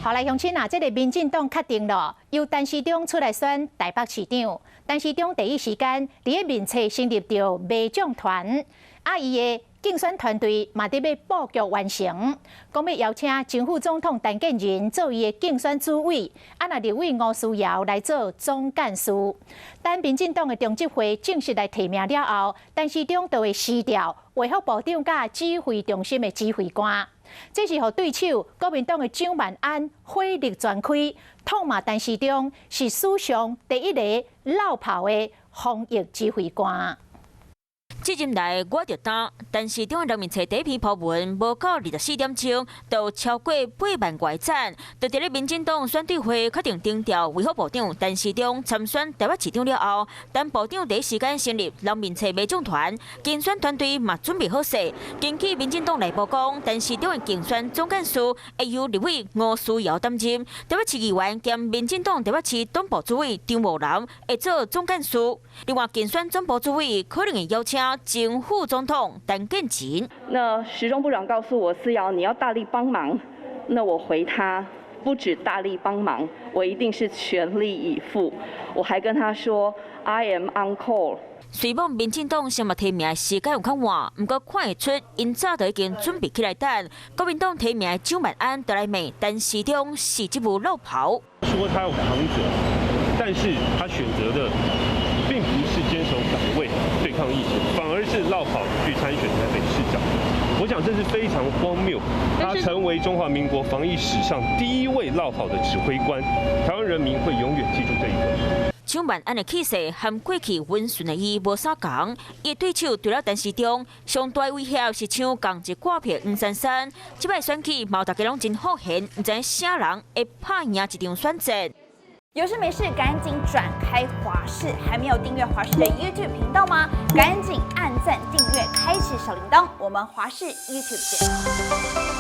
好來，鄉親啊，這个民進黨確定了，由陳時中出來選台北市長。陳時中第一時間佇咧面冊成立著馬將團，啊，伊的競選團隊嘛佇欲布局完成，講欲邀請前副總統陳建仁做伊的競選主委，啊，若立委吳思瑤來做總幹事。等民進黨的中執會正式來提名了後，陳時中就會辭掉衛福部長佮指揮中心的指揮官。這是予對手國民黨的蔣萬安火力全開，痛罵陳時中是史上第一个落跑的防疫指揮官。這陣來我就擔，陳時中的人面冊第一篇鋪文，無夠24點鐘，就超過8萬外讚。就佇咧民進黨選對會確定徵調衛福部長陳時中參選台北市長了後，陳部長第一時間成立人面冊馬將團，競選團隊嘛準備好勢。根據民進黨內部講，陳時中的競選總幹事會由立委吳思瑤擔任，台北市議員兼民進黨台北市黨部主委張某南會做總幹事。另外，競選總部主委可能會邀請前副總統陳建仁。那時中部長告訴我，思瑤你要大力幫忙。那我回他，不止大力幫忙，我一定是全力以赴。我還跟他說，I am on call。雖罔民進黨先物提名的時間有較晚，毋過看會出，𪜶早就已經準備起來等。國民黨提名的蔣萬安就來罵陳時中是職務落跑。說他要扛責，但是他選擇的並不是堅守崗位對抗疫情，反而是落跑去參選台北市長。我想這是非常荒謬。他成為中華民國防疫史上第一位落跑的指揮官，台灣人民會永遠記住這一刻。蔣萬安的氣勢和過去溫順的伊無啥仝，伊對手除了陳時中，上大威脅是像仝一掛票黃珊珊。這擺選舉嘛，大家攏真好閒，毋知啥人會拍贏這場選戰。有事沒事趕緊轉開華視，還沒有訂閱華視的 YouTube 頻道嗎？趕緊按讚訂閱，開啟小鈴鐺。我們華視 YouTube 見。